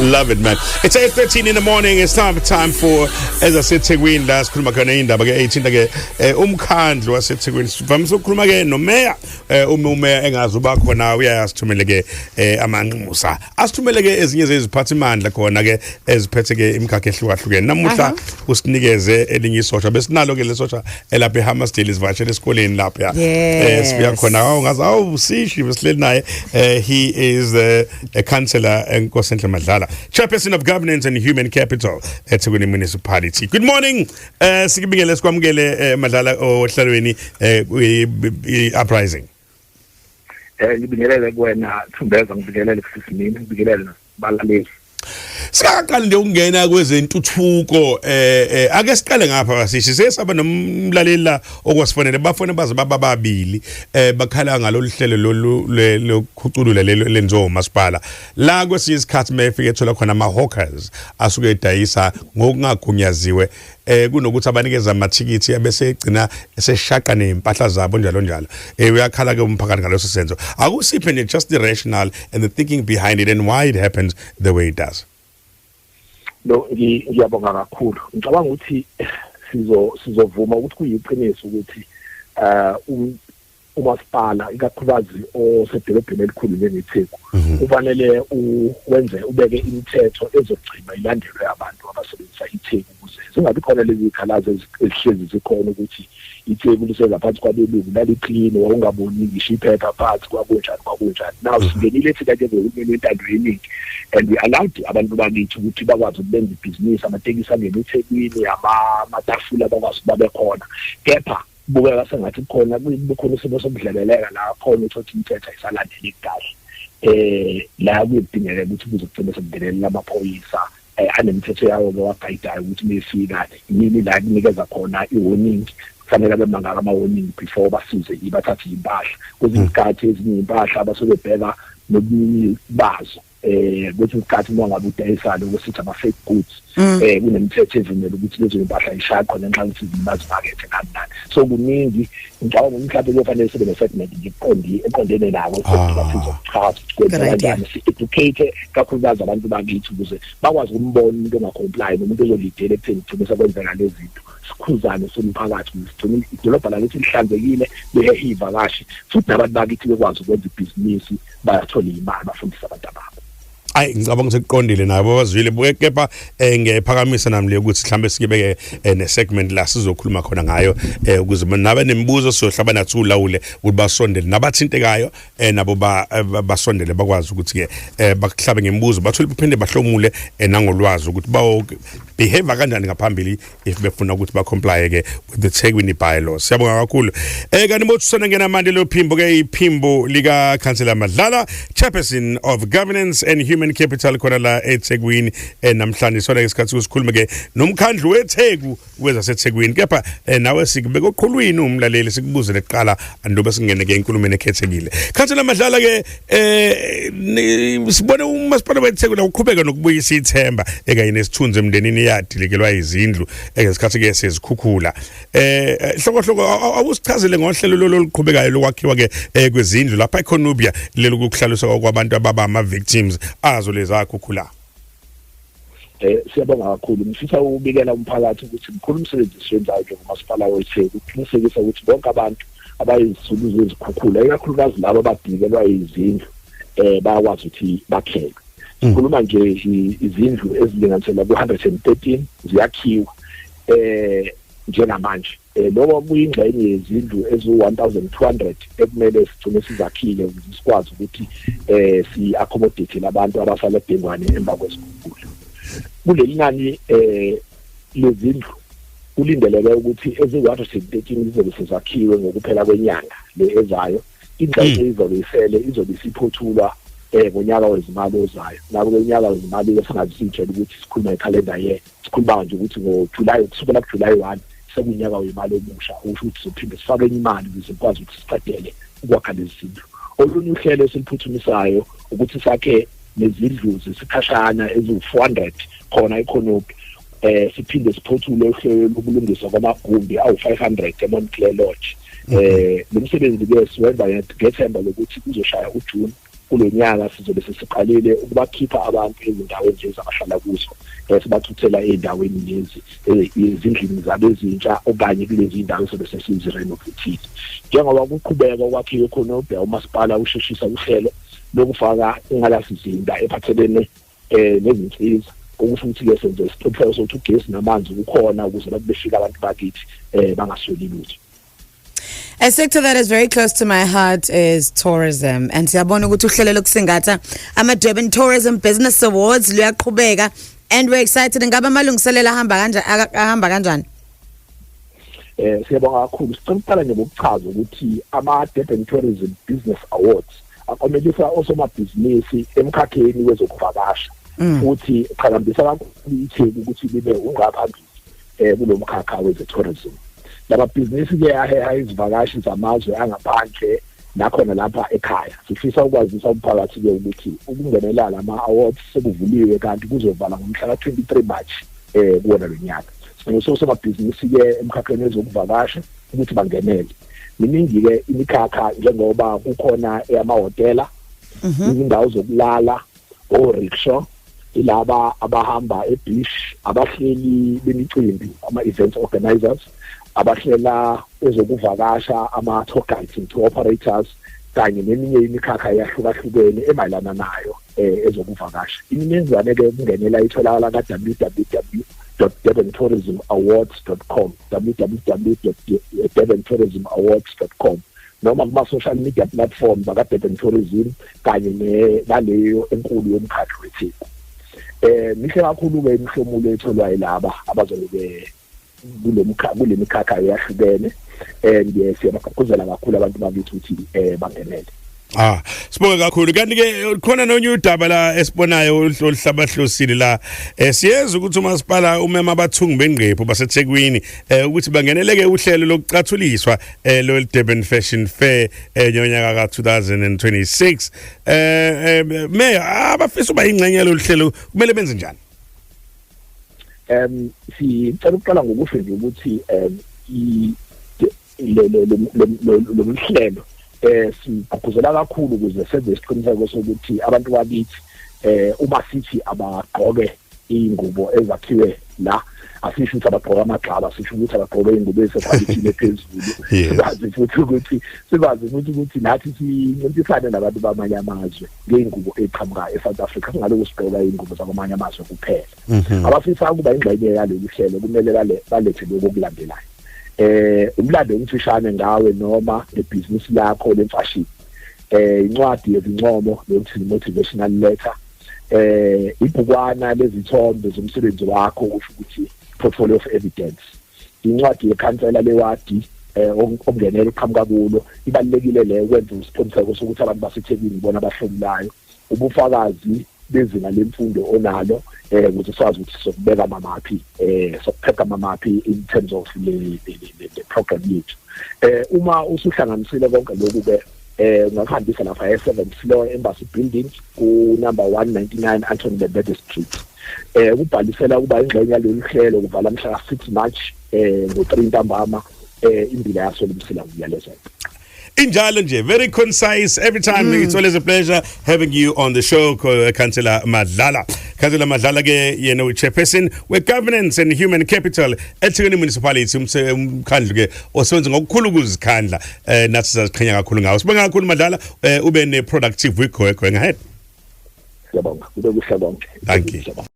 Love it, man. It's 8:13 in the morning. It's time for, as I said, Thekwini la sikhuluma khona indaba ke ethinta ke umkhandlu waseThekwini. Sivamise ukukhuluma ke nomeya, uma umeya engazi uba khona uyasithumele ke amanxusa. Asithumele ke ezinye zeziphathimandla khona ke eziphethe ke imikhakha ehlukahlukene. Namuhla usinikeze elinye isosha. Besinalo ke lesosha elapha eHammersdale, isivakashele esikoleni lapha. Sibuya khona awungazi awusishi besihleli naye. He is a councillor, Nkosenhle Madlala, chairperson of governance and human capital eThekwini Municipality. Good morning. Sikubingele, sikwamukele, Madlala, ohlalweni uprising. Ngibingelele kuwena Thumbeza, ngibingelele kusisimini, ngibingelele nabalaleli. Singaqali nje ukungena kwezentuthuko, ake siqale ngapha basishi sesaba nomlaleli la okwasifonele, bafone baze baba babili, bakhala ngalolu hlelo lolu lokhuculula lelo lenziwa umasipala la. Kwesinye isikhathi mayefike ethola khona ama hawkers asuke edayisa ngokungagunyaziwe, kunokuthi abanikeza amathikithi abese egcina eseshaqa nezimpahla zabo, njalo njalo. Uyakhala ke umphakathi ngaleso senzo. Akusiphe nje just the rationale and the thinking behind it and why it happens the way it does. No, ngiyabonga kakhulu. Ngicabanga ukuthi sizovuma ukuthi kuyiqiniso ukuthi umasipala, ikakhulukazi osedolobheni elikhulu njengeTheku, kufanele wenze, ubeke imithetho ezogcina ilandelwe abantu abasebenzisa iTheku ukuze zingabi khona lezi zikhalazo ezihlezi zikhona ukuthi iTheku lisengaphansi kwabelungu, lali-clean, wawungaboni ngisho iphepha phansi, kwakunjani kwakunjani. Now singenile thina njengohulumeni wentando yeningi and we allowed abantu bakithi ukuthi bakwazi ukubenza ibhizinisi, amatekisi angene eThekwini, amatafula bakwazi ukuba bekhona, kepha kubukeka sengathi kukhona isimo sokudlebeleka la khona uthi imithetho ayisalandeleki kahle, la kuyodingeka ukuthi kuze kugcine sekungenelela amaphoyisa anemithetho yawo ke wagayidayo ukuthi mefika yini la kunikeza khona i-warning, kufanele abe mangaka ama-warning before basize bathathe iy'mpahla. Kwezinye isikhathi ezinye iy'mpahla basuke bebheka nobunini bazo. Kwesinye isikhathi uma ngabe udayisa lokho sithi ama-fake goods, kunemithetho evumela ukuthi lezo mpahla ishaqwe ngenxa yokuthi zilimaza imakethe, nani nani. So kuningi. Ngicabanga ukuthi mhlawumbe kuyofanele sibe ne-segment nje eqondene nako, sizokuchaza ukuthi kwenziwa kanjani, si-educate kakhulukazi abantu bakithi ukuze bakwazi ukumbona umuntu onga-comply nomuntu ozolidela ekutheni kugcine sekwenzeka lezi zinto. Sikhuzane somphakathi ukuze sigcine idolobha lakithi lihlanzekile, lihehe iy'vakashi, futhi nabantu bakithi bekwazi ukwenza ibhizinisi, bayathola iy'mali, bafundise abantu ababo. Ayi, ngicabanga ukuthi kuqondile nabo abazwile buke, kepha ngiyayiphakamisa nami le ukuthi mhlambe sikibeke ne segment la sizokhuluma khona ngayo, ukuze nabe nemibuzo siyohlaba nathi ulawule ukuthi basondele nabathintekayo, nabo basondele bakwazi ukuthi ke bakuhlabe ngemibuzo, bathole baphinde bahlomule nangolwazi ukuthi bawo behave kanjani ngaphambili if befuna ukuthi ba comply ke with the Thekwini bylaws. Siyabonga kakhulu. Kanti bothusana ngena manje lo phimbo ke, iphimbo lika Councillor Madlala, chairperson of governance and human capital khona la eThekwini. Namhlanje sona isikhathi ukusikhuluma ke nomkhandlu weTheku wezaseThekwini, kepha nawe sikubeka oqhulwini umlaleli, sikubuze leqala andobe singene ke enkulumeni ekhethekile. Councillor Madlala ke, sibone umasipala weTheku la uqhubeka nokubuyisa ithemba ekanye nesithunzi emndenini yadilikelwa izindlu ngesikhathi ke sezikhukhula. Hloko hloko, awusichazele ngohlelo lolu oluqhubekayo lokwakhiwa ke kwezindlu lapha eCornubia, lelo kuhlaliswa kwabantu ababa ama victims azo lezakhukhula. Siyabonga kakhulu. Ngifisa ukubikela umphakathi ukuthi mkhulu umsebenzi esiwenzayo njengomasipala weTheku ukuqinisekisa ukuthi bonke abantu abayizisulu zezikhukhula, ikakhulukazi labo abadikelwa izindlu, bayakwazi ukuthi bakhelwe. Sikhuluma nje izindlu ezilinganiselwa ku-113 ziyakhiwa njengamanje. Lokho kuyingxenye yezindlu eziwu-1200 ekumele sigcine sizakhile ukuze sikwazi ukuthi si-accommodate labantu abasale bhengwane emva kwezikhukhula. Kuleli nani lezindlu kulindeleke ukuthi eziwu-113 zizobe sezakhiwe ngokuphela kwenyanga le ezayo. Ingxenye izobe isele izobe isiphothulwa ngonyaka wezimali ozayo. Ngakho unyaka wezimali singaze siyitshele ukuthi sikhuluma nge-calendar year, sikhuluma nje ukuthi ngoJuly, kusukela kuJuly 1 sekunyaka wemali omusha, okusho ukuthi sizophinde sifake enye imali ukuze sikwazi ukuthi siqedele ukwakha lezi zindlu. Olunye uhlelo esiluphuthumisayo ukuthi sakhe nezindlu zesikhashana eziwu-400 khona eCornubia, siphinde siphothule uhlelo lokulungiswa kwamagumbi awu-500 eMontclair Lodge. Lo msebenzi ke siwenza ngethemba lokuthi kuzoshaya uJune. Kulonyaka sizobe sesiqalile ukubakhipha abantu ezindaweni lezi abahlala kuzo, sibathuthela ey'ndaweni lezi, ezindlini zabo ezintsha okanye kulezi iy'ndawo sobe sesizi-renovate-ile. Njengoba kuqhubeka ukwakhiwe khona ubheka, umasipala usheshisa uhlelo lokufaka inqalasizinda ephathelene nezinsiza, okusho ukuthi-ke senze isiqiniseko sokuthi ugesi namanzi kukhona ukuze bathi befika abantu bakithi bangasweli lutho. A sector that is very close to my heart is tourism, and siyabona ukuthi uhlelo lokusingatha ama Durban Tourism Business Awards luyaqhubeka and we're excited. Ngabe amalungiselelo ahamba kanjani, ahamba kanjani? Siyabonga kakhulu. Sicela ukuqala nje ngokuchaza ukuthi ama Durban Tourism Business Awards aklomelisa osomabhizinisi emkhakheni wezokuvakasha futhi qhakambisa kakhulu iTheku ukuthi libe ungaphambili kulomkhakha weze-tourism. Lamabhizinisi ke aheha izivakashi zamazwe angaphandle nakhona lapha ekhaya. Sifisa ukwazisa umphakathi ke ukuthi ukungenela lama awards sekuvuliwe kanti kuzovala ngomhla ka-23 March kuwona lo nyaka. Sinosomabhizinisi ke emkhakheni wezokuvakasha ukuthi bangenele. Miningi ke imikhakha, njengoba kukhona eyamahhotela, izindawo zokulala, o-rickshaw, ilaba abahamba e-beach, abahleli bemicimbi, ama-event organizers, abahlela ezokuvakasha, ama-tour guides and tour operators, kanye neminye imikhakha eyahlukahlukene emayelana nayo ezokuvakasha. Imininingwane ke ukungenela itholakala ka-www durban-tourismawards.com, www.durban-tourismawards.com, noma kuma-social media platforms aka-Durban Tourism kanye naleyo enkulu yomkhandlu weTheku. Mihle kakhulu-ke imihlomulo etholwa yilaba abazobe kule mikhakha eyahlukene, and siyabagqugquzela kakhulu abantu bakithi ukuthi bangenele. Ah, sibonge kakhulu. Kanti ke khona nonye udaba la esibonayo oluhlabahlosile la. Siyeza ukuthi umasipala umema abathungi bengqephu baseThekwini ukuthi bangeneleke uhlelo lokucathuliswa lo Durban Fashion Fair nyonyaka ka2026. Mayor, abafisa uba ingxenye yalolu hlelo kumele benze njani? Sicela ukuqala ngokusho nje ukuthi i lo mhlelo sigqugquzela kakhulu ukuze senze isiqiniseko sokuthi abantu bakithi, uma sithi abagqoke ingubo ezakhiwe la, asisho ukuthi abagqoke amagxaba, sisho ukuthi abagqoke ingubo ezisekhwalithini ephezulu. Sikwazi futhi ukuthi nathi sincintisane nabantu bamanye amazwe ngey'ngubo ey'qhamuka e-South Africa, singaloku sigqoka iy'ngubo zakwamanye amazwe kuphela. Abafisa ukuba ingxenye yalolu hlelo kumele balethe lokhu okulandelayo: umlando omfishane ngawe noma nebhizinisi lakho lemfashini, incwadi yezincomo nokuthi motivational letter, ibhukwana lezithombe zomsebenzi wakho, kusho ukuthi portfolio of evidence, incwadi yekhansela lewadi ongenela uqhamuka kulo. Ibalulekile le ukwenza isiqiniseko sokuthi abantu baseThekwini bona abahlomulayo. Ubufakazi bezinga lemfundo onalo ukuze sazi ukuthi sokubeka mamaphi, sokupheka mamaphi in terms of le program yethu. Uma usuhlanganisile konke lokhu ke, ungakuhambisa lapha e-7th floor, Embassy Building, ku number 199 Anton Lembede Street. Kubhalisela kuba ingxenye yalolu hlelo kuvala mhla ka-6 March ngo-3 ntambama. Imbila yaso lemsila ngiyalezela. Injalo nje, very concise every time. It's always a pleasure having you on the show, Councillor Madlala. Councillor Madlala ke yena u-chairperson we-governance and human capital eThekwini Municipality, umkhandlu ke osebenza ngokukhulu ukuzikhandla, nathi siyaziqhenya kakhulu ngawo. Sibonga kakhulu, Madlala, ube ne productive week going ahead. Siyabonga, kube kuhle konke. Thank you. Siyabonga.